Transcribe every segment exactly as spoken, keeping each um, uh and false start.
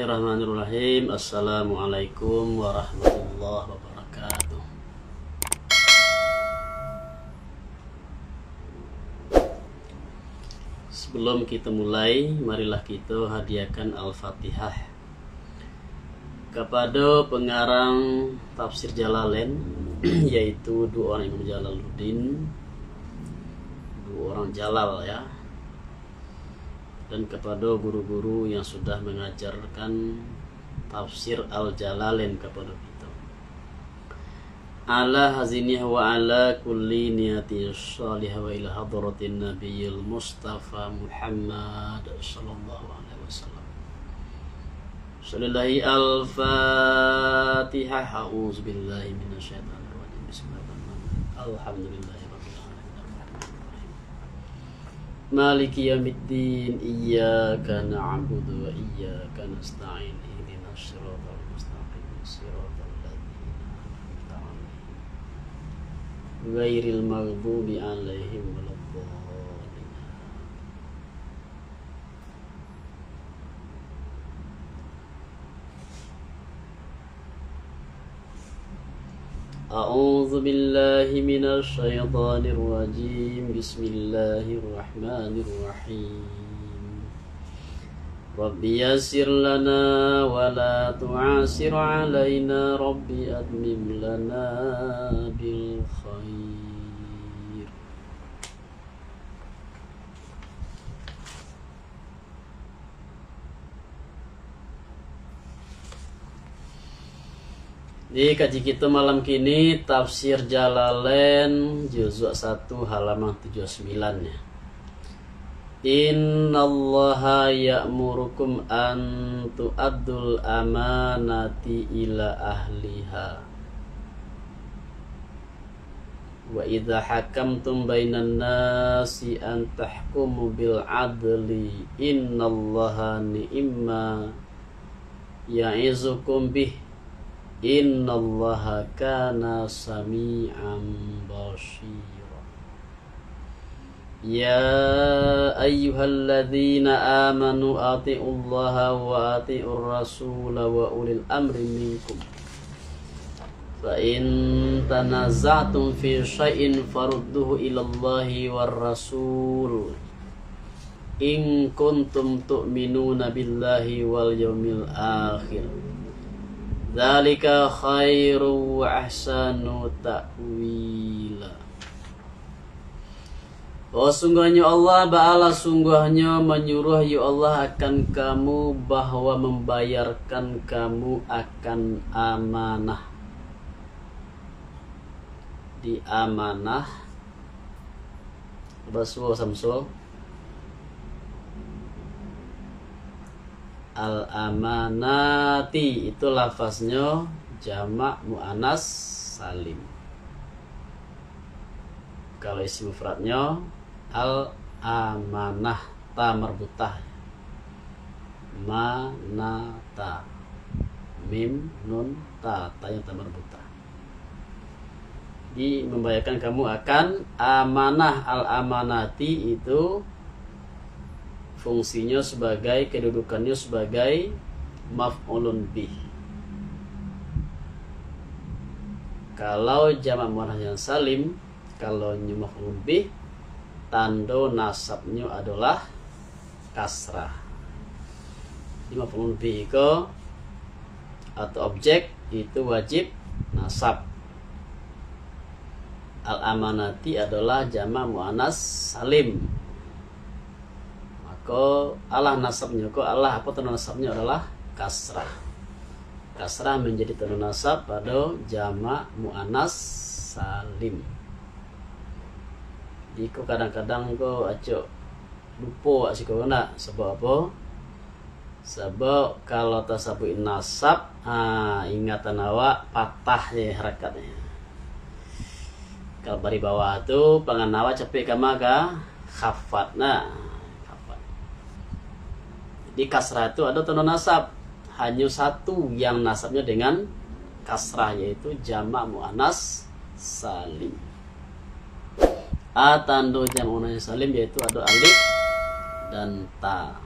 Bismillahirrahmanirrahim. Assalamualaikum warahmatullahi wabarakatuh. Sebelum kita mulai, marilah kita hadiahkan Al-Fatihah kapado pengarang Tafsir Jalalain, yaitu dua orang Imam Jalaluddin, dua orang Jalal, ya, dan kapado guru-guru yang sudah mengajarkan Tafsir Al-Jalalain kapado kita. Ala hazinihi wa ala kulli niyati shalihah wa ila hadratin Nabiyil Mustafa Muhammad sallallahu alaihi wasallam. Bismillahirrahmanirrahim. Al-Fatihah. A'udzubillahi minasyaitonirrajim. Bismillahirrahmanirrahim. Alhamdulillahirabbil alamin. Arrahmanirrahim. Maliki yaumiddin. Iyyaka na'budu wa iyyaka nasta'in. Ihdinas siratal mustaqim. Siratal ladzina an'amta 'alaihim. Ghairil maghdubi 'alaihim waladdallin. A'udzu billahi minasy syaithanir rajim. Bismillahirrahmanirrahim. Rabbi yassir lana wa la tu'assir alaina. Rabbi atmim lana bil khair. Di kaji kita malam kini, Tafsir Jalalain, juzuk satu, halaman tujuh puluh sembilan, ya. Innallaha ya'murukum an tu'addul amanati ila ahliha. Wa idza hakamtum bainan nasi an tahkumu bil adli, innallaha ni'imma ya'izukum bih, innallaha kana sami'an basira. Ya ayyuhalladzina amanu ati'ullaha wa ati'ur rasula wa ulil amri minkum. Fa in tanaza'tum fi syai'in farudduhu ilallahi war rasul. In kuntum tu'minuna billahi wal yaumil akhir. Dzalika khairu wa ahsanu ta'wila. Oh, sungguahnyo Allah, baalah sungguahnyo manyuruah yo Allah akan kamu bahwa mambayarkan kamu akan amanah. Di amanah, basuo Samsul. Al-amanati itu lafaznyo jamak muannas salim. Kalau isim mufradnyo al-amanah, ta marbutah. Manata. Mim, nun, ta, tanyo ta marbutah. Jadi, mambayarkan kamu akan amanah. Al-amanati itu fungsinyo sebagai, kedudukannyo sebagai maf'ulun bih. Kalau jamak muannas yang salim, kalau nyo maf'ulun bih, tando nasabnyo adolah kasrah. Jadi, maf'ulun bih ko atau objek itu wajib nasab. Al-amanati adolah jamak muannas salim. Mako, alah nasabnyo ko, alah apo tando nasabnyo adolah kasrah. Kasrah manjadi tando nasab pado jamak muannas salim. Jadi, ko kadang-kadang ko acok lupo awak siko ko ndak? Sabab apo? Sabab kalau tasabuik nasab, ha, ingatan awak patah je harakatnyo. Kalau bari bawah tu, pangan awak capek ka ma ka? Khafat, nah. Khafat. Jadi, kasrah tu ado tando nasab. Hanyo satu yang nasabnyo dengan kasrah, yaitu jamak muannas salim. A tando jamak muannas salim, yaitu ado alif dan ta.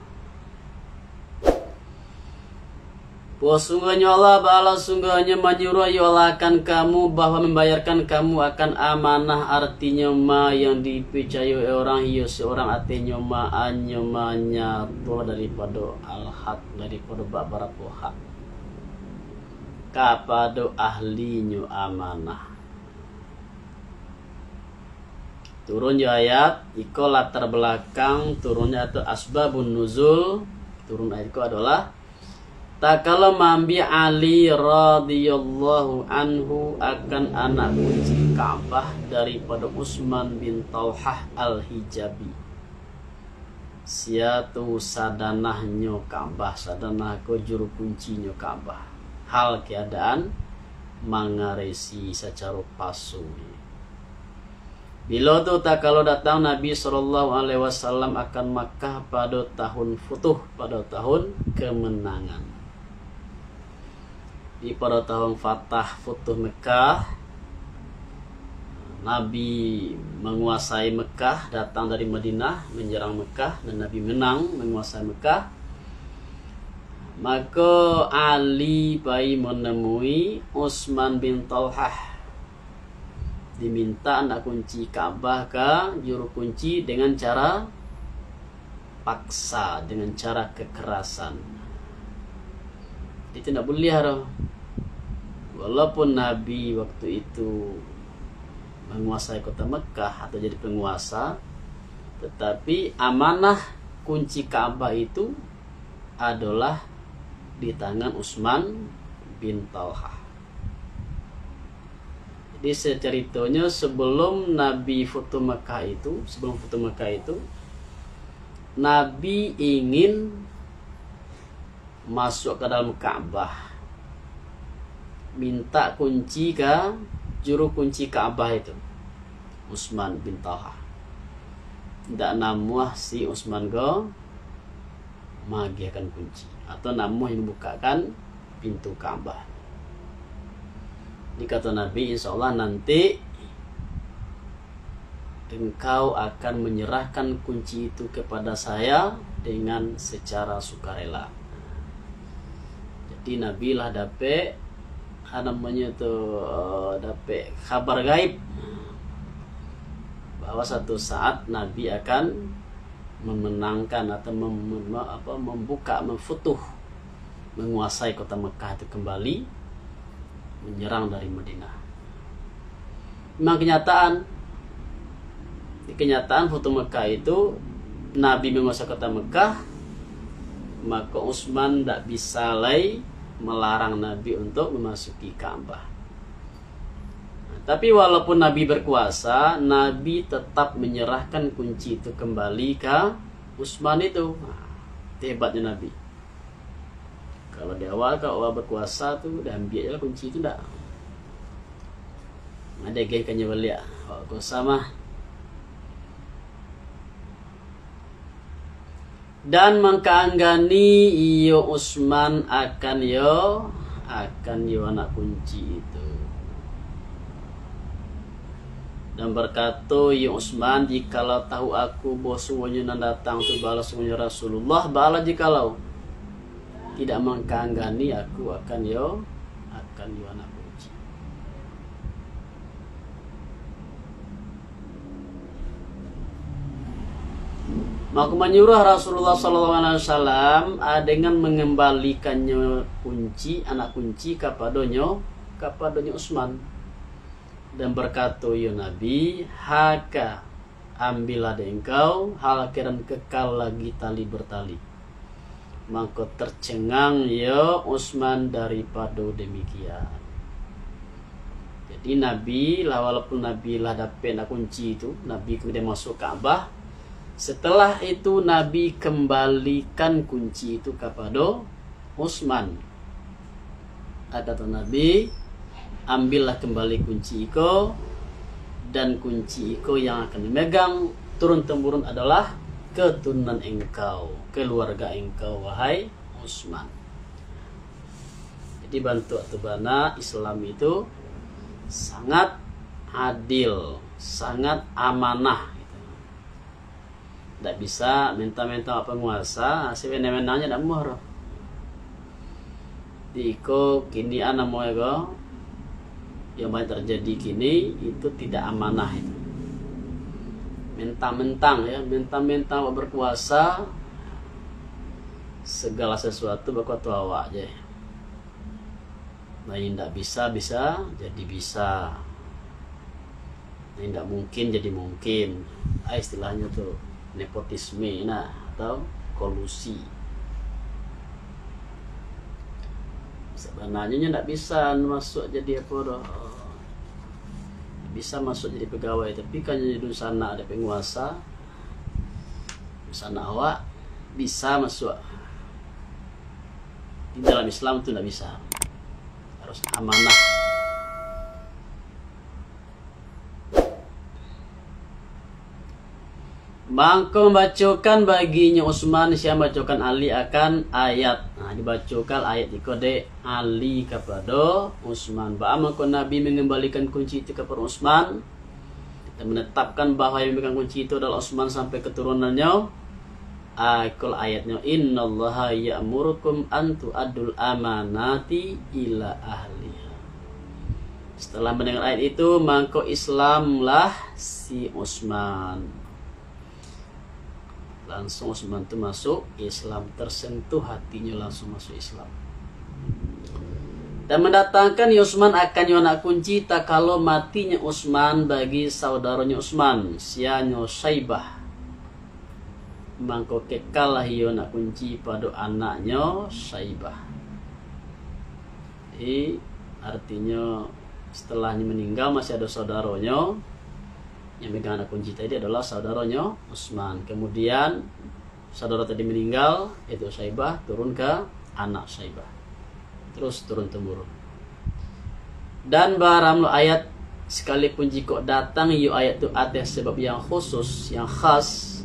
Bahwa sungguhnya Allah, bala sungguhnya manyuruah iyo Allah akan kamu, bahwa mambayarkan kamu akan amanah, artinyo ma yang dipicayoi urang, iyo surang, artinyo ma anyo manyato daripado al-haq, daripado babarapo hak, kapado ahlinyo amanah. Turun jo ayat, iko latar belakang turunnya atau asbabun nuzul turun ayat iko adolah, takalo maambiak Ali radhiyallahu anhu akan anak kunci Ka'bah daripado Utsman bin Talhah Al-Hijabi. Sia tu sadanahnyo Ka'bah, sadanah ko juru kuncinyo Ka'bah. Hal keadaan mangaresi sacaro paso. Bilo tu takalo datang Nabi sallallahu alaihi wasallam akan Makkah pado tahun futuh, pado tahun kemenangan. Di pado tahun fatah futuh Makkah, Nabi manguasai Makkah, datang dari Madinah, manyarang Makkah, dan Nabi menang manguasai Makkah. Mako, Ali pai manemui Utsman bin Talhah, diminta anak kunci Ka'bah ka juru kunci dengan cara paksa, dengan cara kekerasan. Itu ndak buliah doh. Walaupun Nabi waktu itu manguasai kota Mekah atau jadi penguasa, tetapi amanah kunci Ka'bah itu adolah di tangan Utsman bin Talhah. Jadi, secaritonyo, sebelum Nabi futuh Mekah itu, sebelum futuh Mekah itu, Nabi ingin masuk ka dalam Ka'bah, minta kunci ka juru kunci Ka'bah itu, Utsman bin Talhah. Ndak namuah si Utsman ko maagiahkan kunci, atau namuah yang mambukakan pintu Ka'bah. Dikato Nabi, "Insya Allah nanti engkau akan menyerahkan kunci itu kepada saya dengan secara sukarela." Jadi, Nabi lah dapek, ah, namonyo tu, eh, dapek kabar gaib bahwa satu saat Nabi akan memenangkan atau mem-, mem-, apa, membuka, memfutuh, menguasai kota Mekah itu kembali, menyerang dari Madinah. Memang kenyataan. Di kenyataan, futuh Mekah itu, Nabi menguasai kota Mekah, maka Utsman ndak bisa lai melarang Nabi untuk memasuki Ka'bah. Nah, tapi walaupun Nabi berkuasa, Nabi tetap menyerahkan kunci itu kembali ka Utsman itu. Nah, itu hebatnya Nabi. Kalau di awal, kalau Allah berkuasa tu, dah ambiak je lah kunci tu, ndak. Ada geh kanyo baliak. Awak kuasa mah. Dan mangkaanggani iyo Utsman akan yo, akan yo anak kunci itu. Dan bakato iyo Utsman, "Jikalau tahu aku bahwasonyo nan datang tu bala sungguahnyo Rasulullah, bala jikalau tidak mangkaanggani aku akan yo, akan yo anak kunci." Maka manyuruah Rasulullah sallallahu alaihi wasallam, ah, dengan mangambalikanyo kunci, anak kunci kapadonyo, kapadonyo Utsman. Dan bakato iyo Nabi, "Haka, ambilah dek engkau, hal keadaan kekal lagi tali bertali." Mangko tercengang iyo Utsman daripado demikian. Jadi Nabi lah, walaupun Nabi lah dapek nak kunci itu, Nabi kemudian masuk Ka'bah. Setelah itu Nabi kembalikan kunci itu kapado Utsman. Kata Nabi, "Ambillah kembali kunci iko, dan kunci iko yang akan memegang turun-temurun adalah keturunan engkau, keluarga engkau, wahai Utsman." Jadi, bantuak tu bana Islam itu sangat adil, sangat amanah. Ndak bisa menta-menta awak panguasa, sawenang-wenangnyo ndak amuah doh. Jadi iko kini a namonyo ko, yang banyak terjadi kini itu tidak amanah itu. Mentang-mentang ya, mentang-mentang awak berkuasa, segala sesuatu bakuato awak je. Nah, indak bisa, bisa jadi bisa. Nah, indak mungkin jadi mungkin. Ah, istilahnyo tu nepotisme nah, atau kolusi. Sabananyo nyo ndak bisa masuak jadi apo doh. Bisa masuak jadi pegawai, tapi kan jadi dunsanak dek penguasa. Dunsanak awak bisa masuak. Di dalam Islam tu ndak bisa. Harus amanah. Mangko mambacokan baginyo Utsman, sia mambacokan Ali akan ayat. Nah, dibacokan ayat iko dek Ali kapado Utsman. Baa mangko Nabi mangambalikan kunci itu kapado Utsman, dan manatapkan bahwa yang mamegang kunci itu adalah Utsman sampai keturunannyo? Ah, ikolah ayatnyo, "Innallaha ya'murukum an tu'addul amanati ila ahliha." Setelah mendengar ayat itu, mangko Islamlah si Utsman. Langsung Utsman tu masuk Islam, tersentuh hatinyo, langsung masuk Islam. Dan mandatangkan Utsman akan yo anak kunci, takalo matinyo Utsman bagi saudaronyo Utsman, sianyo Syaibah. Mangko kekallah iyo anak kunci pado anaknyo Syaibah. Jadi, artinyo, setelah nyo maninggal, masih ado saudaronyo. Yang megang anak kunci tadi adalah saudaronyo Utsman. Kemudian, saudara tadi meninggal, yaitu Syaibah, turun ke anak Syaibah. Terus turun temurun. Dan baramulo ayat, sekalipun jikok datang iyo ayat tu ateh sebab yang khusus, yang khas,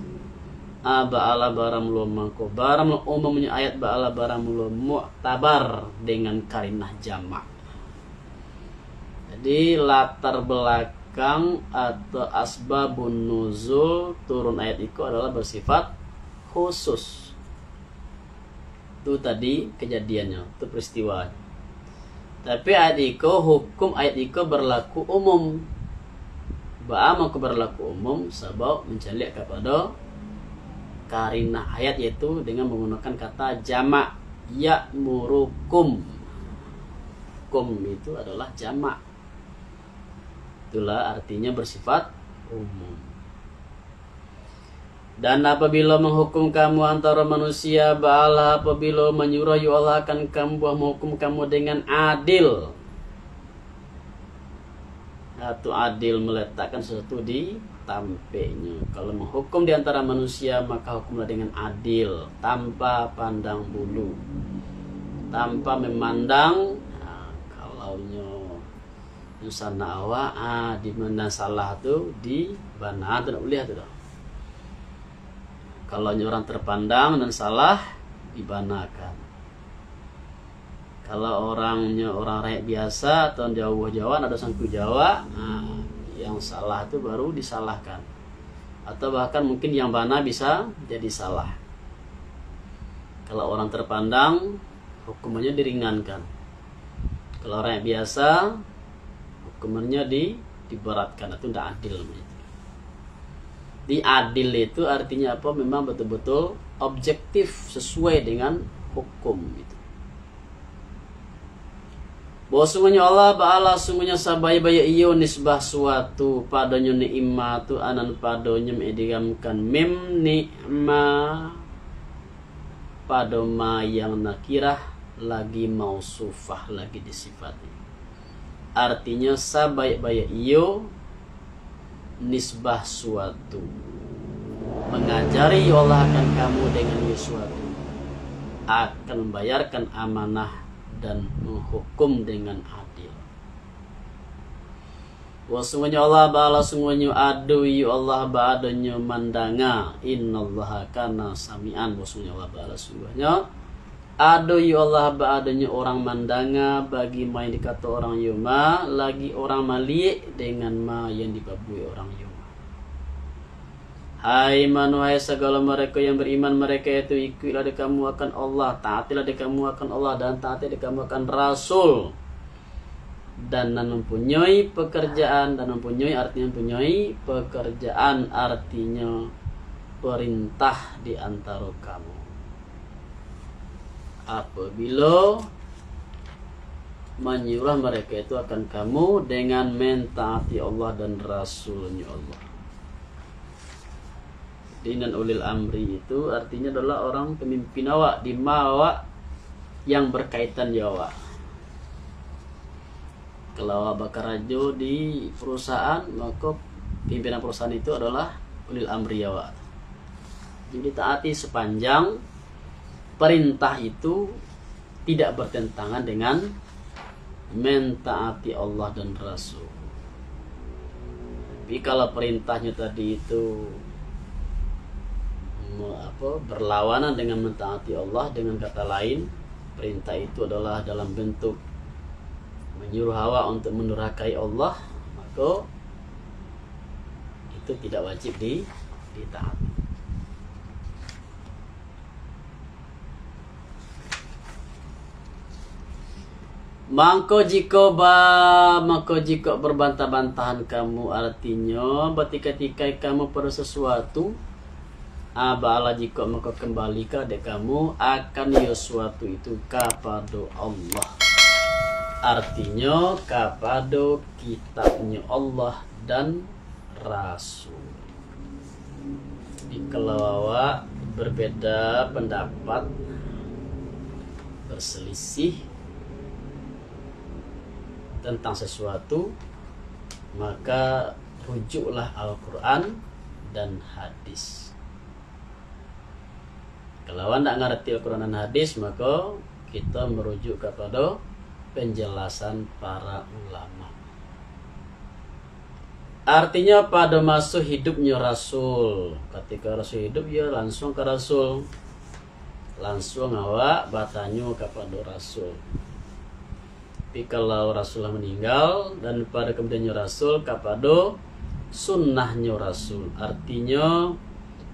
ah, baalah baramulo mangko. Baramulo umumnyo ayat baalah baramulo muktabar dengan karinah jamak. Jadi, latar belakang atau asbabun nuzul turun ayat iko adalah bersifat khusus. Tu tadi kejadiannyo, tu peristiwa. Tapi ayat iko, hukum ayat iko berlaku umum. Baa mangko berlaku umum? Sabab mancaliak kapado karinah ayat, yaitu dengan menggunakan kata jamak, ya'murukum. Kum itu adalah jamak. Itulah artinya bersifat umum. Dan apabila manghukum kamu antaro manusia, baalah apabila manyuruah yo Allah akan kamu, buah manghukum kamu dengan adil. Atau adil meletakkan sesuatu di tampeknyo. Kalau manghukum di antara manusia, maka hukumlah dengan adil, tanpa pandang bulu, tanpa memandang, nah, kalau nyo dunsanak awak, ah, di nan salah tu dibana, tu ndak buliah tu doh. Kalau nyo urang terpandang nan salah, dibanakan. Kalau urang nyo urang rakyat biasa atau jauah-jauah, ndak ado sangkuik jawab, ah, yang salah tu baru disalahkan. Atau bahkan mungkin yang bana bisa jadi salah. Kalau urang terpandang, hukumannyo diringankan. Kalau urang biasa, hukumannyo di, diberatkan, itu ndak adil namanya itu. Di adil itu artinya apa? Memang betul-betul objektif, sesuai dengan hukum itu. Bahwa sungguhnyo Allah Ta'ala, sungguhnyo sabaik-baik iyo nisbah suatu, padonyo ni'ma tu anan padonyo mengidghamkan mim, ni'ma, pado ma yang nakirah lagi mausufah, lagi disifati. Artinyo, sabaik-baik iyo nisbah suatu, mangajari yo Allah akan kamu dengan iyo suatu, akan mambayarkan amanah dan manghukum dengan adil. Bahwa sungguhnyo Allah Ta'ala, sungguhnyo ado iyo Allah ba'adonyo mandanga. Innallaha kana sami'an. Bahwa sungguhnyo Allah Ta'ala, sungguhnyo ado iyo Allah ba'adonyo urang mandanga bagi ma yang dikato urang iyo ma, lagi urang maliek dengan ma yang dipabuek urang iyo ma. Ai manuhai sagalo mareka yang bariman, mareka itu ikuiklah dek kamu akan Allah, taatilah dek kamu akan Allah, dan taati dek kamu akan Rasul. Dan nan mempunyai pekerjaan, dan mempunyai, artinya mempunyai pekerjaan, artinya perintah di antara kamu. Apabila manyuruah mareka itu akan kamu dengan mentaati Allah dan Rasul-Nyo Allah. Jadi, nan ulil amri itu artinya adalah orang pemimpin awak, di ma awak yang berkaitan jo awak. Kalau awak bakarajo di perusahaan, maka pimpinan perusahaan itu adalah ulil amri awak. Jadi, taati sepanjang perintah itu tidak bertentangan dengan mentaati Allah dan Rasul. Tapi kalau perintahnyo tadi itu me-, apa, berlawanan dengan mentaati Allah, dengan kata lain, perintah itu adalah dalam bentuk menyuruh awak untuk mendurhakai Allah, maka itu tidak wajib di-, ditaati. Mangko jikok ba-, mangko jikok berbantah-bantahan kamu, artinyo batikai-tikai kamu pado sasuatu, a, baalah jikok mangko kambalika dek kamu akan iyo suatu itu kapado Allah, artinyo kapado kitabnyo Allah dan Rasul. Jikalau awak berbeda pendapat, berselisih tentang sesuatu, maka rujuklah Al-Quran dan hadis. Kalau awak ndak ngarati Al-Quran dan hadis, maka kita merujuk kepada penjelasan para ulama. Artinya, pada masa hidupnya Rasul, ketika Rasul hidup, ya langsung ke Rasul. Langsung awak batanyo kepada Rasul. Tapi kalau Rasulullah meninggal, dan pada kemudiannya Rasul, kapado sunnahnyo Rasul. Artinyo,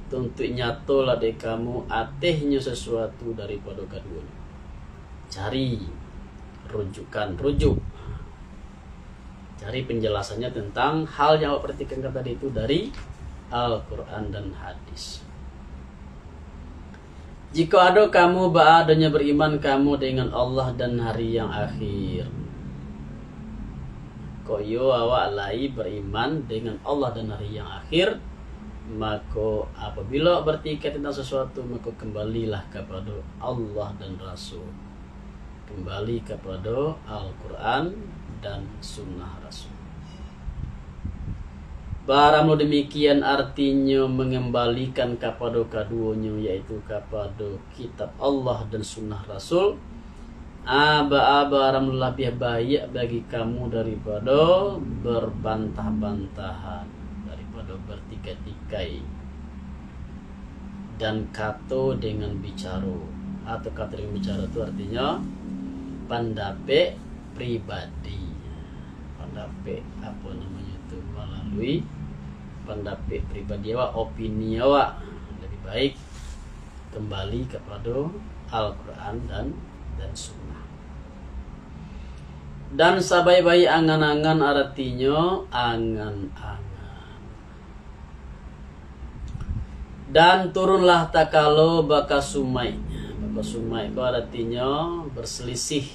tuntuik nyato lah dek kamu atehnyo sesuatu daripado kaduonyo. Cari rujukan, rujuk. Cari penjelasannya tentang hal yang awak pertikaikan tadi itu dari Al-Quran dan hadis. Jikok ado kamu baadonyo bariman kamu dengan Allah dan hari yang akhir. Kok iyo awak lai bariman dengan Allah dan hari yang akhir, mako apabila bertikai tentang sesuatu, mako kembalilah kapado Allah dan Rasul. Kembali kapado Al-Quran dan Sunnah Rasul. Baramu demikian artinyo mangambalikan kapado kaduonyo, yaitu kapado Kitab Allah dan Sunnah Rasul. Aba-aba baramu labiah baiak bagi kamu daripado barbantah-bantahan, daripado bartikai-tikai. Dan kato dengan bicaro, atau kato dengan bicaro tu artinyo pandapek pribadi. Pandapek, apo namonyo tu, malalui pandapek pribadi awak, opini awak. Lebih baik kembali kapado Al-Quran dan, dan Sunnah. Dan sabaik-baik angan-angan artinyo angan-angan. Dan turunlah takalo bakasumaik. Bakasumaik ko aratinyo berselisih,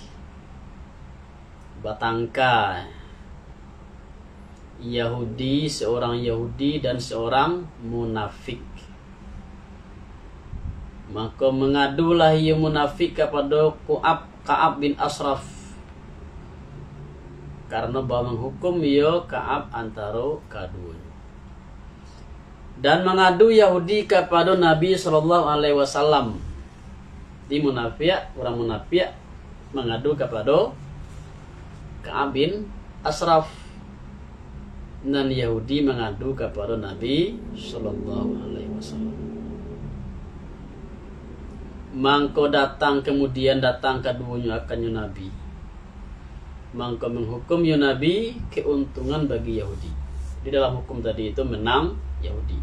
batangka. Yahudi, seorang Yahudi dan seorang munafik. Mako mangadulah iyo munafik kapado Ka'ab, Ka'ab bin Ashraf, karano bawa manghukum iyo Ka'ab antaro kaduonyo. Dan mangadu Yahudi kapado Nabi sallallahu alaihi wasallam. Di munafiak, urang munafiak mangadu kapado Ka'ab bin Ashraf, nan Yahudi mangadu kapado Nabi sallallahu alaihi wasallam. Mangko datang, kemudian datang kaduonyo akannyo Nabi. Mangko manghukum iyo Nabi keuntungan bagi Yahudi. Di dalam hukum tadi itu menang Yahudi.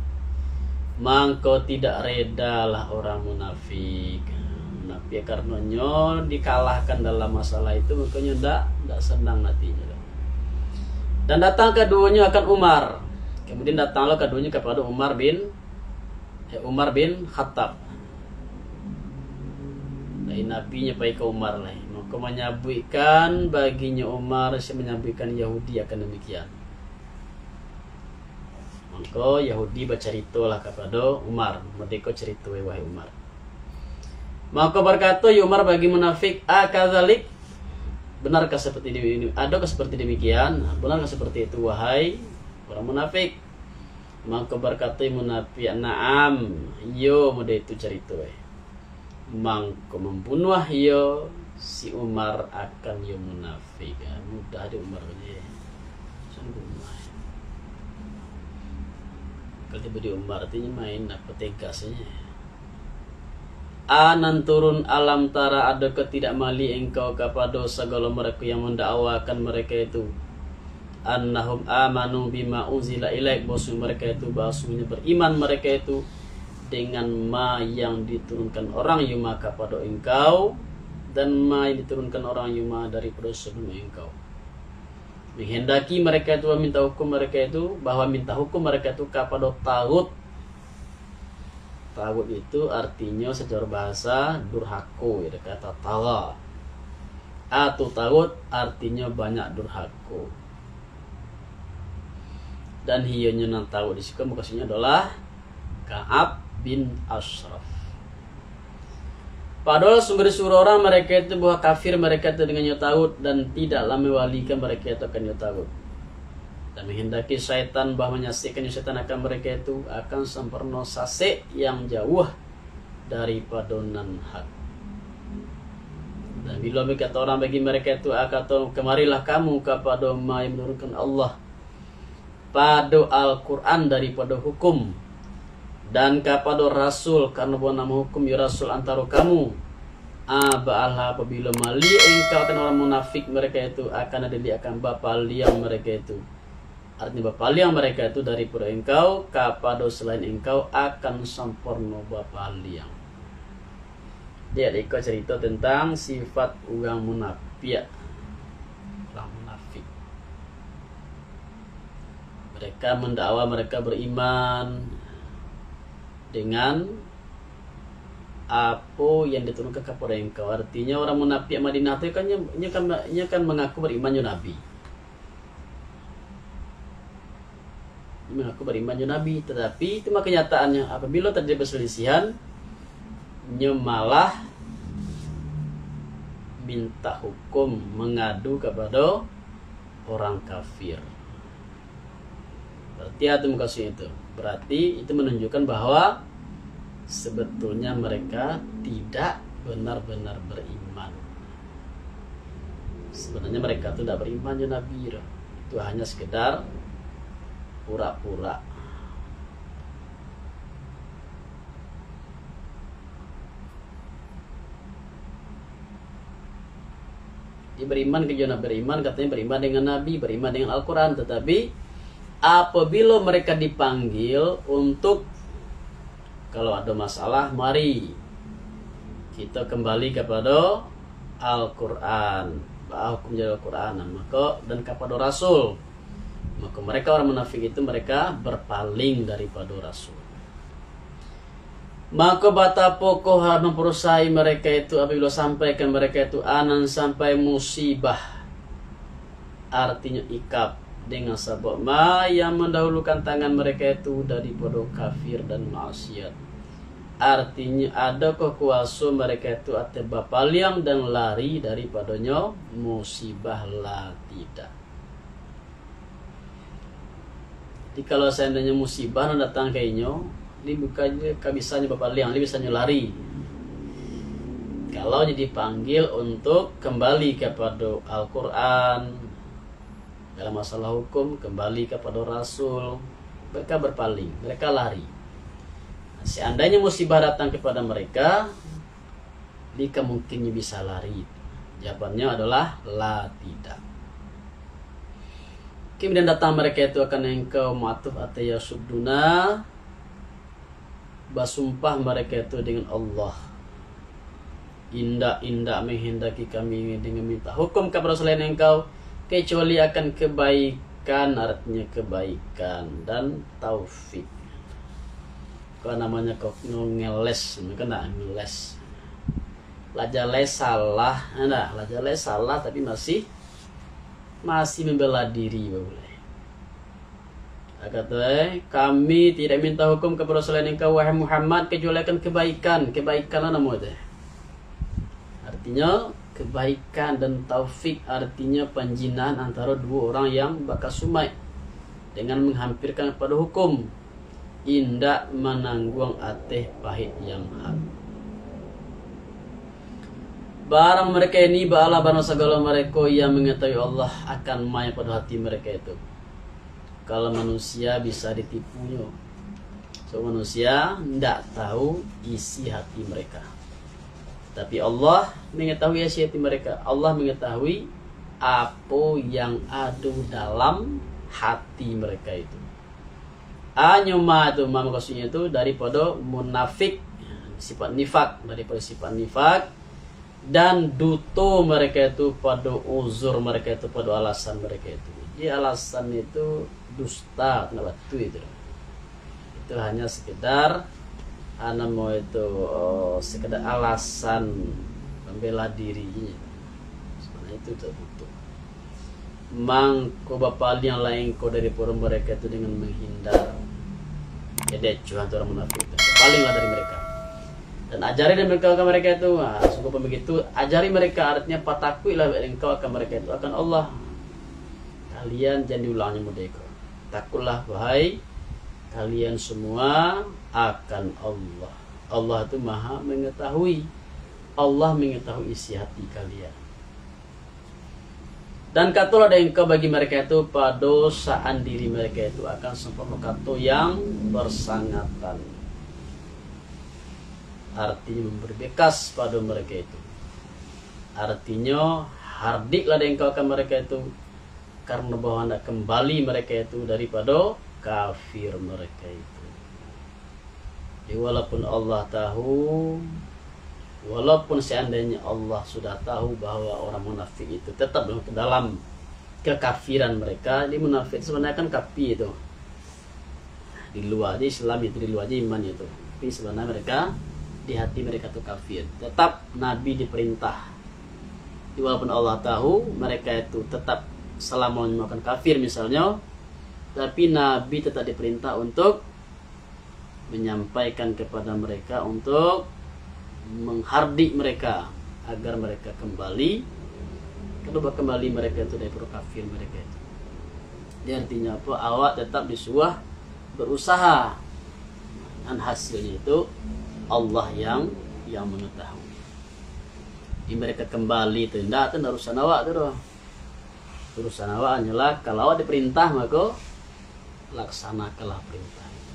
Mangko tidak redalah orang munafik. Munafik karano nyo dikalahkan dalam masalah itu, mangko nyo ndak, ndak senang hatinyo. Dan datang kaduonyo akan Umar. Kemudian datanglah kaduonyo kapado Umar bin, eh, Umar bin Khattab. Lain Nabi nyo pai ka Umar lai. Mangko manyabuikkan baginyo Umar, si manyabuikkan Yahudi akan demikian. Mangko Yahudi bacaritolah kapado Umar, mode ko carito, wahai Umar. Mangko bakato yo Umar bagi munafik, "Akadzalik? Benarkah seperti demi-, adakah seperti demikian? Benarkah seperti itu, wahai orang munafik?" Mangko bakato munafik, "Na'am, iyo, mode itu carito, eh." Mangko mambunuah iyo si Umar akan iyo munafik. Ah, mudah di Umar ko je. Sungguah. Kalau tibo di Umar tu main apo tegasnyo. A nan turun, "Alam tara, adakah tidak maliek engkau kapado sagalo mereka yang mendakwakan mereka itu, annahum amanu bima unzila ilaik, bahwasanya mereka itu, bahwasanya beriman mereka itu dengan ma yang diturunkan orang yo ma kapado engkau, dan ma yang diturunkan orang yo ma daripado sabelum engkau." Menghendaki mereka itu, minta hukum mereka itu, bahwa minta hukum mereka itu kapado Tagut. Tagut itu artinyo sacaro bahasa durhako, ya, kata tagha. Atau Tagut artinyo banyak durhako. Dan iyonyo nan Tagut di siko maksudnyo adalah Ka'ab bin Ashraf. Padahal sungguah disuruh orang mereka itu bahwa kafir mereka itu dengan nyo Tagut dan tidaklah mewalikan mereka itu akan nyo Tagut. Dan menghendaki syaitan bahwa manyaksikan nyo syaitan akan mereka itu akan sempurna sasek yang jauh daripado nan hak. Dan bilo bakato orang bagi mereka itu, akato, "Kamarilah kamu kapado ma yang menurunkan Allah, pado Al-Quran daripado hukum, dan kapado Rasul, karano buah nan mahukum yo Rasul antaro kamu." A, baalah apabilo maliek engkau akan orang munafik mereka itu, akan adili akan bapaliang mereka itu. Artinyo, bapaliang mereka itu daripado engkau, kapado salain engkau akan samporno bapaliang. Dek, iko carito tentang sifat urang munapiak, urang munafik. Mereka mendakwa mereka beriman dengan apo yang diturunkan kapado engkau. Artinyo, urang munapiak Madinah tu kan nyo, nyo kan, nyo kan mangaku beriman jo Nabi. Nyo mangaku beriman jo Nabi, tatapi itu mah kenyataannyo, apabilo terjadi perselisihan, nyo malah minta hukum, mangadu kapado orang kafir. Berarti itu mukasuiknyo itu. Berarti itu menunjukkan bahwa sebetulnya mereka tidak benar-benar beriman. Sebenarnya mereka tu tidak beriman jo Nabi tu. Itu hanya sekedar pura-pura. Dia beriman ke, dia nak beriman, katanya beriman dengan Nabi, beriman dengan Al-Quran. Tetapi, apabila mereka dipanggil untuk, kalau ada masalah, mari kita kembali kepada Al-Quran, baa hukum dari Al-Quran, maka, dan kepada Rasul. Maka mereka orang munafik itu, mereka berpaling daripada Rasul. Maka batapokoh harus mamperusahi mereka itu apabila sampaikan mereka itu anan sampai musibah, artinyo ikab, dengan sabab ma yang mandahulukan tangan mereka itu daripado kafir dan maksiat. Artinyo, adokoh kuaso mereka itu ateh bapaliang dan lari daripadonyo musibah? Lah tidak. Jadi, kalau seandainyo musibah nan datang ka inyo, dia bukan je ka bisa nyo bapaliang, dia bisa nyo lari. Kalau nyo dipanggil untuk kembali kepada Al-Quran, dalam masalah hukum, kembali kepada Rasul, mereka berpaling, mereka lari. Seandainyo musibah datang kepada mereka, jika mungkin nyo bisa lari? Jawabannyo adalah la, tidak. Kemudian datang mereka itu akan engkau, ma'tuf atau yasudduna, Basumpah mereka itu dengan Allah, "Indak, indak menghendaki kami dengan minta hukum kepada selain Engkau, kecuali akan kebaikan," artinya kebaikan, "dan taufik." Kalau namanya kok ngeles, mereka nak ngeles. Lah jaleh salah, endak, lah jaleh salah, tapi masih, masih membela diri, baulai. Kato e, "Kami tidak minta hukum kepada selain Engkau, wahai Muhammad, kecuali akan kebaikan." Kebaikan lah namo itu. Artinya, kebaikan dan taufik, artinya panjinahan antara dua orang yang bakasumaik dengan menghampirkan kepada hukum, indak manangguang ateh pahit yang hak. Barang mereka ini baalah barang sagalo mereka yang mengetahui Allah akan ma yang pado hati mereka itu. Kalau manusia bisa ditipunyo. So, manusia ndak tahu isi hati mereka. Tapi Allah mengetahui isi hati mereka. Allah mengetahui apo yang ado dalam hati mereka itu. Hanyo ma tu, ma maksudnyo tu, daripado munafik, sifat nifak, daripado sifat nifak, dan duto mereka itu pado uzur mereka itu, pado alasan mereka itu. Jadi alasan itu dusta, tidak batua itu. Itu hanya sekedar, ah, namo itu, eh, sekedar alasan membela diri. Sebenarnya itu tidak butuh. Mangko bapalianglah engkau daripado mereka itu dengan menghindar. Jadi, acuah tu orang munafik itu. Palinglah dari mereka. Dan ajari dari mereka, ka mereka itu, ah, sungguh pun begitu, ajari mereka, artinya patakuiklah engkau akan mereka itu, akan Allah. Kalian jan diulangnyo model ko. Takutlah, wahai kalian semua, akan Allah. Allah tu Maha Mengetahui. Allah mengetahui isi hati kalian. Dan katolah dek engkau bagi mereka itu pado saan diri mereka itu akan seumpamo kato yang bersangatan. Artinyo, memberi bekas pado mereka itu. Artinyo, hardiklah dek engkau akan mereka itu, karano bahwa hendak kembali mereka itu daripado kafir mereka itu. Jadi, walaupun Allah tahu, walaupun seandainyo Allah sudah tahu bahwa orang munafik itu tetap dalam kekafiran mereka, jadi munafik itu sebenarnya kan kafir itu. Di lua se Islam itu, di lua se iman itu. Tapi sebenarnya mereka, di hati mereka tu kafir. Tetap Nabi diperintah. Jadi, walaupun Allah tahu mereka itu tetap selama akan kafir misalnyo, tapi Nabi tetap diperintah untuk menyampaikan kepada mereka, untuk menghardik mereka agar mereka kembali, kedua kembali mereka itu daripado kafir mereka itu. Jadi, artinyo apo? Awak tetap disuruh berusaha, dan hasilnyo itu Allah yang, yang mengetahui. Jadi, mereka kembali tu indak, tu ndak urusan awak tu doh. Urusan awak hanyolah, kalau awak diperintah, mako laksanakanlah perintah itu.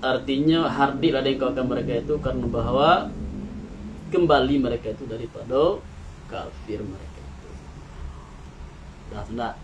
Artinyo, hardiklah dek engkau akan mereka itu, karano bahwa kembali mereka itu daripado kafir mereka itu. Dah tu ndak?